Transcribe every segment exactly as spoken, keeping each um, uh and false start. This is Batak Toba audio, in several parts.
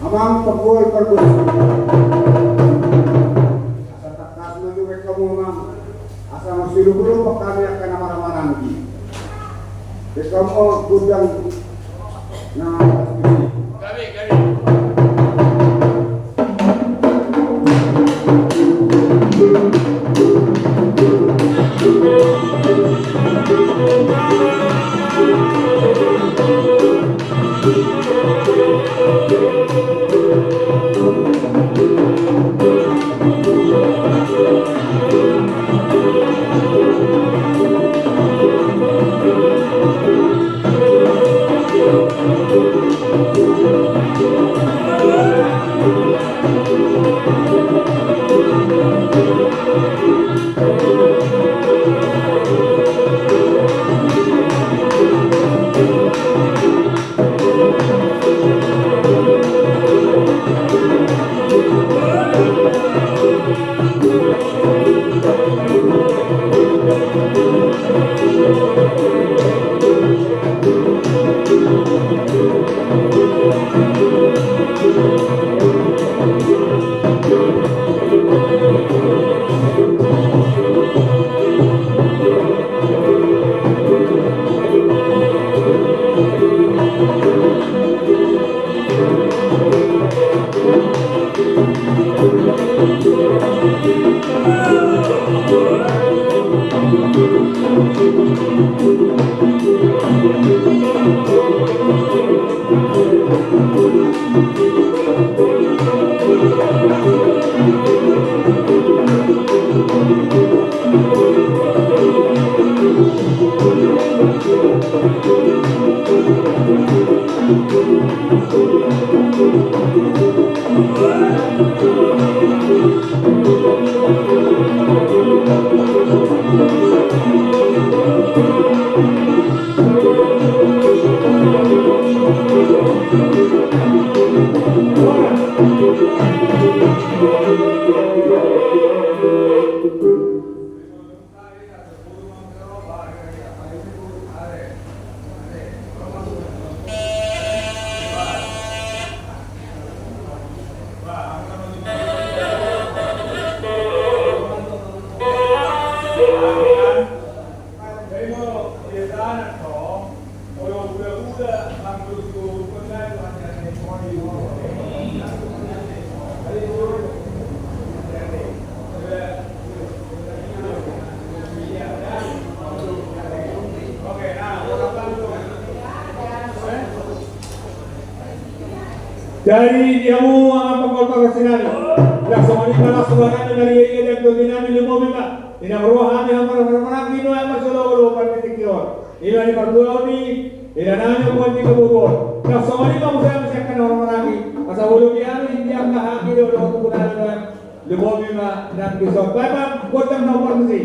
Amang panggual pargonsi. Asa tangkas ma tu baen hamu amang. Asa marsilup-lup hami angka na marhahamaranggi. Baen hamu gondang na. Jadi di hamu amang panggual pargonsi nami, laos songon i ma laos subahanami, marria-ria daging tondi nami, lumobi ma. Inang roha nami, hamu na marhahamaranggi, nuaeng ma jolo-jolo partingkian on. I ma di partuaon ni inanami, ompunami, di partuaon. Laos songon i ma muse hami sian angka na marhahamaranggi. Asa molo di hami di angka hami do dohot ompunami nuaeng. Lumobi ma nang dison. Baen ma gondang na parmusi.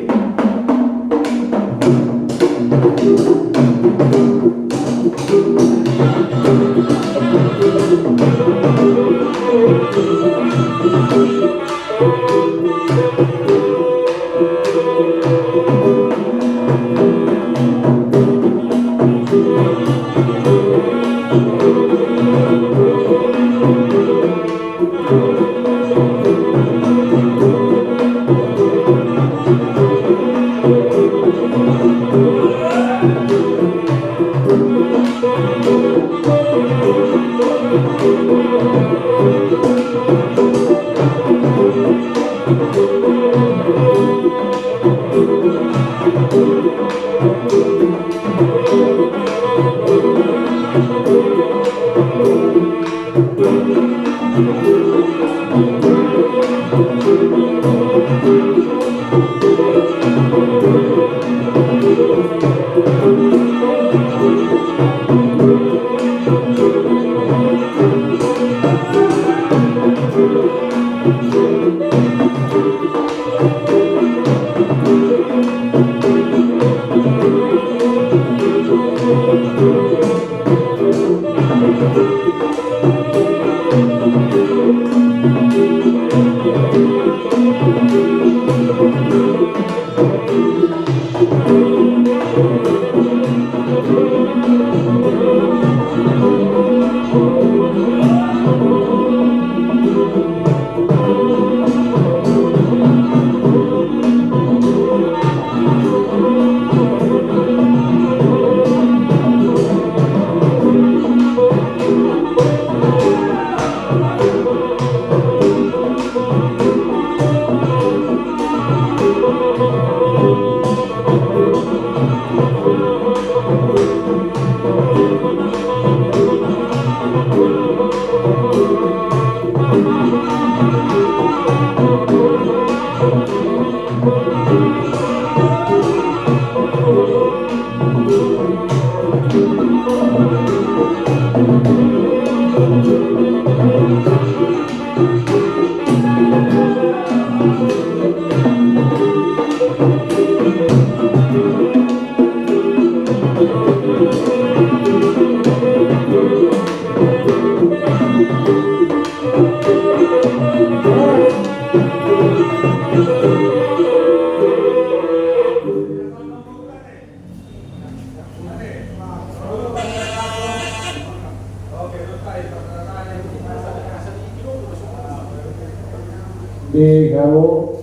Di hamu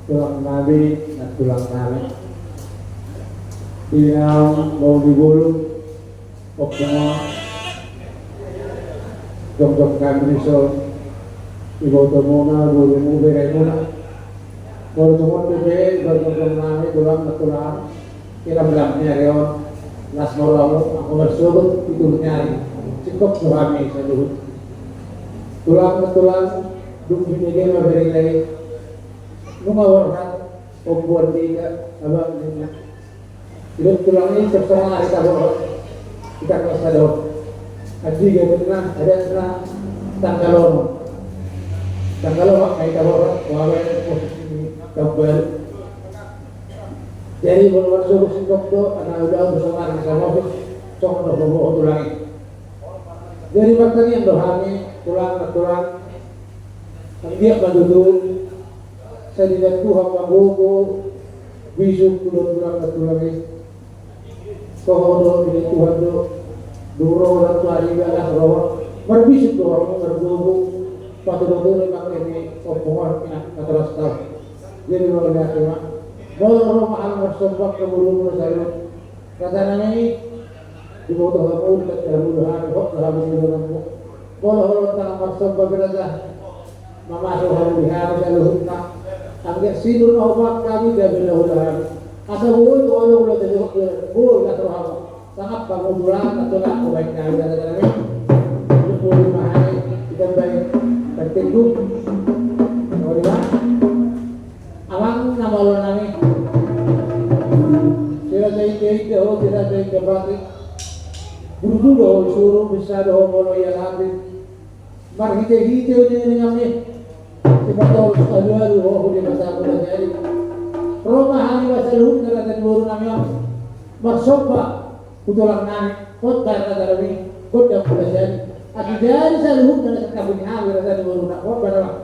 tulang nami, nantulang nami, di naung mauli bolon, ompung, jongjong hami dison, ibotomuna, borumu, beremuna. Molo tongon dope, jongjong nami, tulang, nantulang. Ilam-ilam ni ari on, las ma rohamu, anggo marsogot pitu ni ari, singkop do hami saluhut. Tulang, nantulang, dung binege ma berita i, nunga borhat, ompu, andigan, abang, ninna. Didok tulang i, terserah ari taborhat, hita na sada on. Andigan ninna, adatna tanggal onom. Tanggal opat ma hita borhat, baen posisi ni taon baru. Jadi molo marsogot singkop do, ana uda uda songon na samotik, songon na bobo tulang i. Jadi martangiang do hami, tulang, nantulang. Anggiat ma tutu, sai dibaen Tuhan ma gogo, bisuk tu tulang, nantulang i. Toho do, dibaen Tuhan do, dung ro roha tu ari bagas roha, marbisuk do roha, margogo, patudu-tudu ma hami, ompung, inang, na torop taon. Jadi molo nian ma, molo ro ma hami marsomba tu borumuna saluhut. Rata nami, diboto hamu, diboto hamu, hot hamu di dalammu. Molo holan tangkas marsomba berata, mamasu hamu di hami saluhutna. Anggiat sinur na hupasahat hami, gabe na huula hami. Asa boi, boi, boi, boi, boi, las rohamu. Sangap hamu tulang, nantulang, hubaen hami, rata nami. Boi ma hami, ditambai, bertenggung. Boi ma. Amang na malo nami. Sirata inda-inda ho, sirata inda pati. Burju do ho suru, bisa do ho molo ialap i. Marhite-hite ninami. Sipatolus alu-alu ho, ho di mata mula jadi. Ro ma hami saluhutna, rata ni boru nami on. Marsomba. Tulang nami, hot baen rata nami, gondang mula jadi. Asa jadi saluhutna na sangkap ni hami, rata ni boruna, hot baen rata.